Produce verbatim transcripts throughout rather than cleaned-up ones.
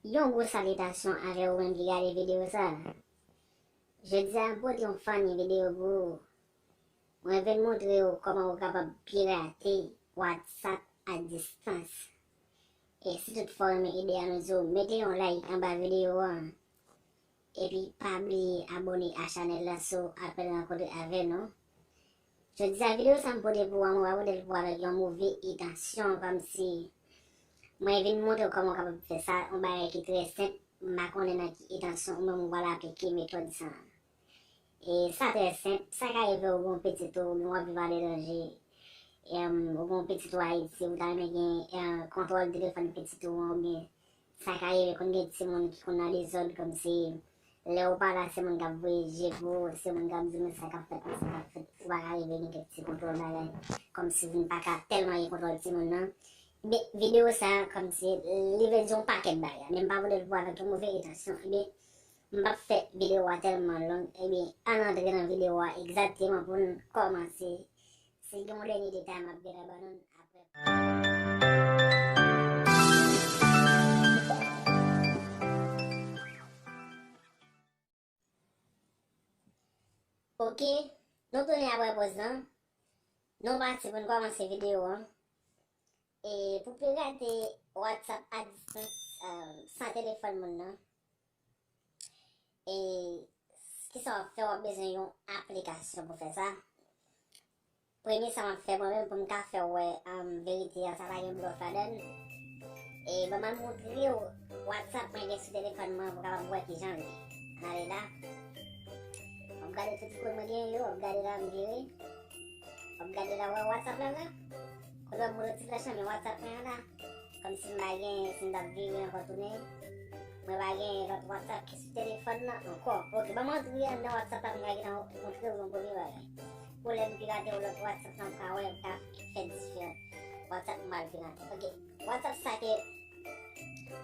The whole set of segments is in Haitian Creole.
Yon gwo salitasyon avè ou menm ki gade videyo sa. Jodi a m pote yon funny videyo pou ou. Mwen vin montre w kòman ou kapab pirate WhatsApp a distans. E si toutfwa w renmen ide a, nou di w mete yon like anba videyo an. Epi pa bliye abòne a chanèl la si w apèn rankontre avè nou. Jodi a videyo sa m pote pou ou a, mwen pa pote l pou ou avèk yon move entansyon, kòmsi mwen vin montre w kòman w kapab fè sa, yon bagay ki trè senp, m pa konnen nan ki entansyon ou menm ou pral aplike metòd sa a. E sa trè senp, sa ka rive ou gen yon pitit ou, oubyen w ap viv aletranje, em, ou gen yon pitit ou Ayiti, ou ta renmen gen, em, kontwòl telefòn pitit ou an, oubyen sa ka rive konn gen timoun ki konn nan dezòd, kòmsi lè ou pa la, se moun k ap voye je pou ou, se moun k ap di moun sa k ap fèt, sa k ap fèt, ou pa ka rive gen kèk ti kontwòl bagay, kòmsi ou vin pa ka tèlman gen kontwòl timoun nan. Men videyo sa a, kòmsi, li vle di yon pakèt bagay, men m pa vle l pou avèk yon move entansyon, ebyen, m p ap fè videyo a tèlman long, ebyen, ann antre nan videyo a egzakteman pou n kòmanse. Si gen yon dènye detay, m ap gentan ban nou l apre. Ok, nou tounen apre poz lan. Nou pati pou n kòmanse videyo an. E pou pirate WhatsApp a distans, eh, san telefòn moun nan. E kisa w ap fè? W ap bezwen yon aplikasyon pou fè sa. Premye sa m ap fè mwen menm pou m ka fè w wè, um, verite an, sa pa gen blòf ladan l. E ban m al montre w WhatsApp mwen gen sou telefòn mwen pou w kapab wè kijan l ye. Ann ale la. W ap gade tout ikòn mwen genyen yo, w ap gade la m vire. W ap gade la, w wè WhatsApp la la? Kote w ap montre ti flèch lan, men WhatsApp mwen an la. Kòmsi m pa gen, si m t ap vire ankò tounen, mwen pa gen lòt WhatsApp ki sou telefòn nan ankò. Ok, ban m antre anndan WhatsApp la pou m ka gentan montre w yon premye bagay. Pou lè m pirate yon lòt WhatsApp la, m ka wè, m ka fè diferan. WhatsApp m pral pirate. Ok, WhatsApp sa ke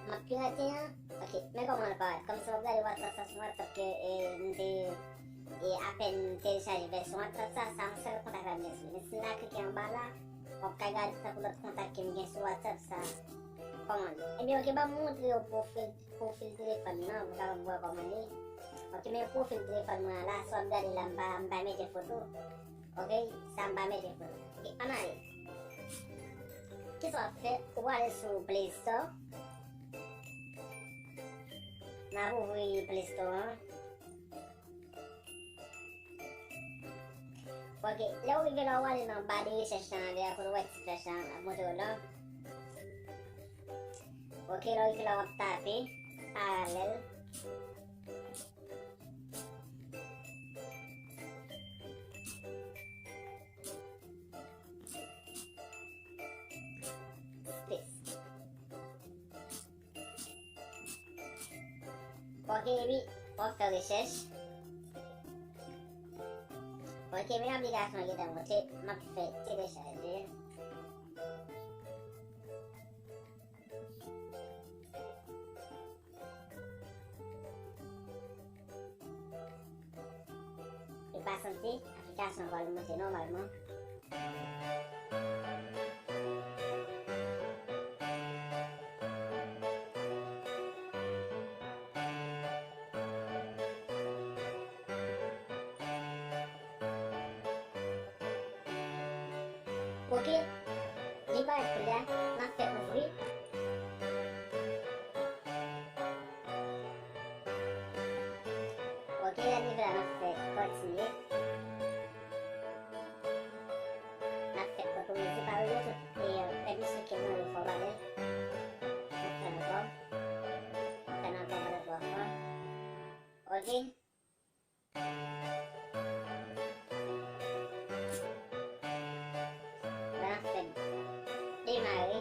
m ap pirate an, ok, men kòman l parèt. Kòmsi w ap gade WhatsApp sa, se yon WhatsApp ke, eh, m te, eh, apèn telechaje vèsyon WhatsApp sa, sa yon sèl kontak la m gen sou li. Men si m ta klike anba la, w ap ka gade tankou lòt kontak ke m gen sou WhatsApp sa, kòman l ye. Ebyen, ok, ban m montre w pwofil, pwofil telefòn nan, pou w kapab wè kòman l ye. Ok, men pwofil telefòn mwen an la, si w ap gade la, m pa, m pa mete foto. Ok, sa m pa mete foto. Ok, ann ale. Kisa w ap fè? Ou prale sou Play Store. N ap ouvri Play Store an. Ok, lè w rive la, w ale nan ba de rechèch lan, anlè a, kote w wè ti flèch lan ap montre w lan. Ok, lè w rive la, w ap tape Parallel. Space. Ok, epi w ap fè rechèch. Ok, men aplikasyon an gentan monte, m ap fè telechaje. E pa santi, aplikasyon an pral monte nòmalman. Ok, li parèt koulye a, n ap fè ouvri. Ok, lè l rive la, n ap fè kontinye. N ap fè otorize pa yo tout, e, pèmisyon ke mwen yo fò ba l. N ap fè l ankò. N ap fè l ankò pandan twa fwa. Ok. N ap fè demare.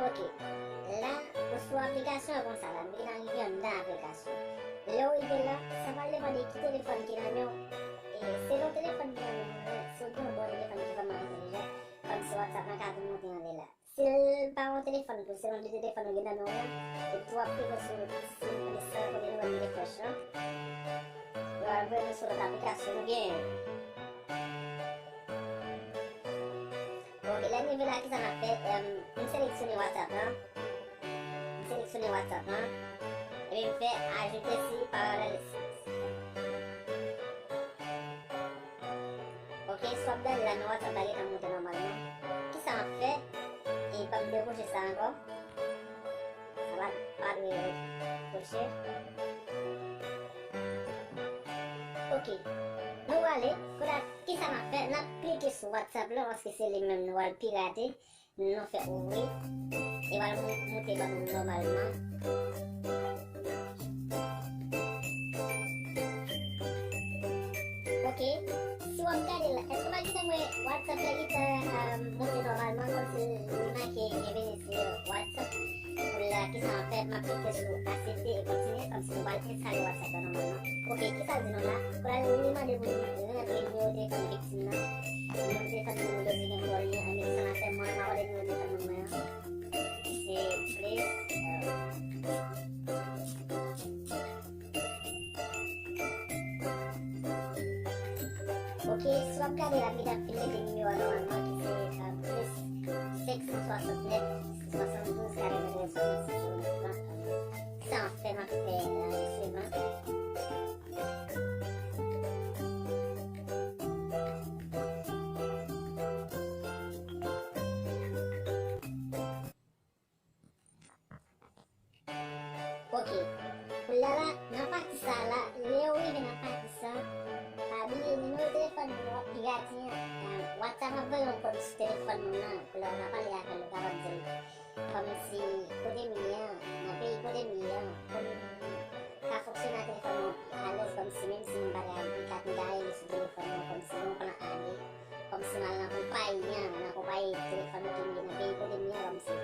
Ok. La, ou sou aplikasyon an konsa la, nou gentan rive anndan aplikasyon. Lè w rive la, sa pral depann de ki telefòn ki nan men w. E selon telefòn ki nan men w, si w gen yon bon telefòn ki vrèman entèlijan, kòmsi WhatsApp lan ka tou monte anlè la. Si l pa yon telefòn pou, se yon de telefòn ou gen nan men w la, epi w ap klike sou sim, san kote nou wè nou te fè chan. Yo al voye nou sou lòt aplikasyon nou genyen. Ok, lè n rive la, kisa n ap fè? Em, m seleksyone WhatsApp lan. M seleksyone WhatsApp lan. Epi m fè ajoute si paralèl six. Ok, si w ap gade la, men WhatsApp la gentan monte nòmalman. Kisa m ap fè? E ban m dekwoche sa ankò. Sa pa, pa dwe dekwoche. Ok. Nou prale. Kounye a, kisa n ap fè? N ap klike sou WhatsApp la, paske se li menm nou pral pirate. Nou fè ouvri. E pral mou-, moute ban nou nòmalman. Ok. Si w ap gade la, èske w pa gentan wè WhatsApp la gentan, um, moute nòmalman, kòmsi li make bienvenue sur WhatsApp? Pou la, kisa m ap fè? M ap klike sou aksepte e kontinye, kòmsi nou pral enstale WhatsApp la nòmalman. Ok, kisa l di nou la? Pou la, li mande pou nou rantre nimewo telefòn viktim nan. Nimewo telefòn moun yo di gen pou li an, men sa n ap fè, mwen, m ap gade nimewo telefòn moun mwen an. Se plis, euh, Ok, si w ap gade la, m gentan fin mete nimewo a nòmalman ki se, euh, plis senk san swasantnèf, swasanndouz, katrevenntrèz, swasannsis, swasannèf. Sa an fè, m ap fè, euh, swivan. Ok. Kounye a la, nan pati sa a la, lè w rive nan pati sa a, pa bliye nimewo telefòn moun w ap pirate an, eh, WhatsApp ap voye yon kòd sou telefòn moun nan. Kounye a w ka pale avè l, ou kapab di l, kòmsi kote m ye an, nan peyi kote m ye an, pou m ka fonksyone ak telefòn mwen pi alèz, kòmsi menm si m pa gen I D kat, m ka rele sou telefòn mwen, kòmsi mwen pran ane. Kòmsi m al nan konpayi an, nan konpayi telefòn ke m ye, nan peyi kote m ye an, kòmsi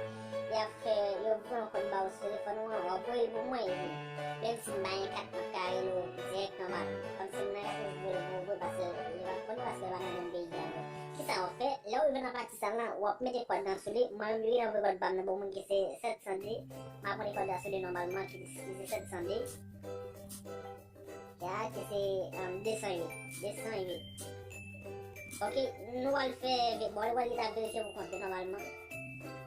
y ap fè, yo voye yon kòd ba ou sou telefòn ou an, w ap voye l pou mwen, epi menm si m pa gen kat, m ap ka rele w dirèk nòmal. Kòmsi m nan ka sezi voye l pou ou vre, paske li pa konn, paske li pa nan menm peyi a vre. Kisa w ap fè? Lè w rive nan pati sa la, w ap mete kòd lan sou li, mwen menm, li gentan voye kòd pa m nan bon moun ki se sèt san de, m ap mete kòd la sou li nòmalman, ki, ki se sèt san de. Ya, ki se, um, de san uit. De san uit. Ok, nou pral fè, bon, nou pral gentan verifye pou kont li nòmalman.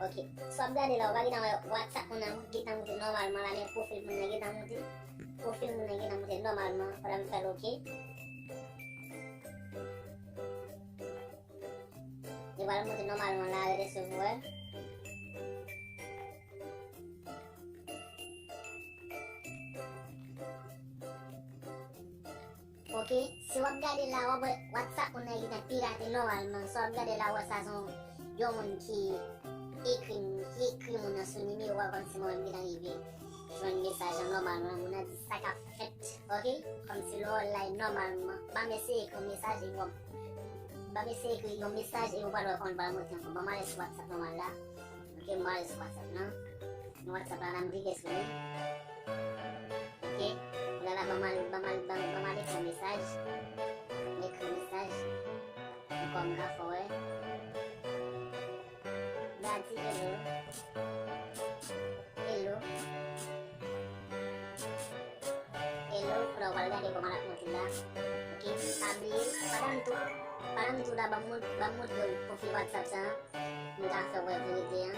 Ok, si w ap gade la, ou pa gentan wè WhatsApp moun nan gentan moute nòmalman la, men pwofil moun nan gentan moute. Pwofil moun nan gentan moute nòmalman, pandan m fè l ok. Li pral moute nòmalman la, rete sou vwè. Ok, si w ap gade la, w ap wè WhatsApp moun nan gentan pirate nòmalman. Si w ap gade la, w wè sa se yon, yon moun ki ekri, ki ekri moun nan sou nimewo a, kòmsi mwen menm gentan rive jwenn mesaj lan nòmalman. Moun nan di sa k ap fèt, ok? Kòmsi lè w online nòmalman, ban m eseye ekri yon mesaj epi w ap, ban m eseye ekri yon mesaj epi w pral wè kòman l pral monte ankò. Ban m ale sou WhatsApp nòmal la. Ok, m ale sou WhatsApp lan. Nan WhatsApp la, la m klike sou li. Ok, kounye a la, ban m al, ban m al, ban, ban m al ekri yon mesaj. M ekri yon mesaj. Ankò, m ka fè w wè. Daddy, hello. Hello. Hello, kounye a w pral gade kòman l ap monte la. Ok, pa bliye, pandan m tou, pandan m tou la, ban m mont-, ban m montre w pwofil WhatsApp sa. M ka fè w wè verite an.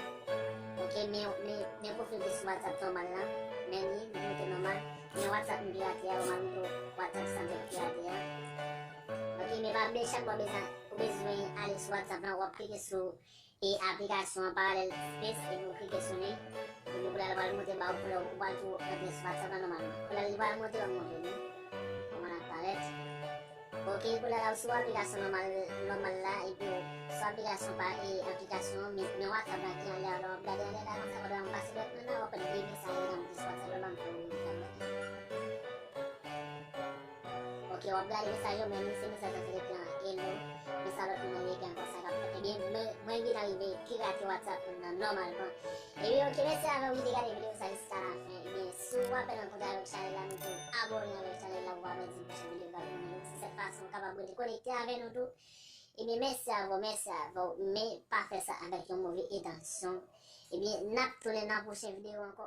Ok, men, men, men pwofil ki sou WhatsApp nòmal la. Men li, li monte nòmal. Men WhatsApp m pirate a, ban m montre w WhatsApp ki sanble pirate a. Ok, men pa bliye chak lè w bezwen, ou bezwen ale sou WhatsApp lan, w ap klike sou e aplikasyon an Parallel Space, epi w klike sou li, epi kounye a l pral monte ba w, kounye a w pral tou rantre sou WhatsApp la nòmalman. Kounye a li pral monte, w ap montre nou kòman l ap parèt. Ok, kounye a la, w sou aplikasyon nòmal, nòmal la, epi w sou aplikasyon pa, e aplikasyon, men, men WhatsApp la ki anlè a, lè w ap gade anlè la, konsa, pandan w pase dwèt mwen nan, w ap wè de mesaj ki monte sou WhatsApp la, ban m fè w gade. Ok, w ap gade mesaj yo, men li se mesaj sa se te pran hello, men sa lòt moun nan li ekri ankò sa k ap fèt. Ebyen, mwen, mwen vin arive pirate WhatsApp moun nan nòmalman. Ebyen, ok, mèsi avè w ki te gade videyo sa jiska lafen. Ebyen, si w pa fè nan kontak avèk chanèl la, nou tou abòne avèk chanèl la pou w pa pèdi pwochèn videyo k ap vini yo. Se sèl fason w kapab rete konekte avè nou tou. Ebyen, mèsi avè w, mèsi avè w, men pa fè sa avèk yon move entansyon. Ebyen, n ap tounen nan pwochen videyo ankò.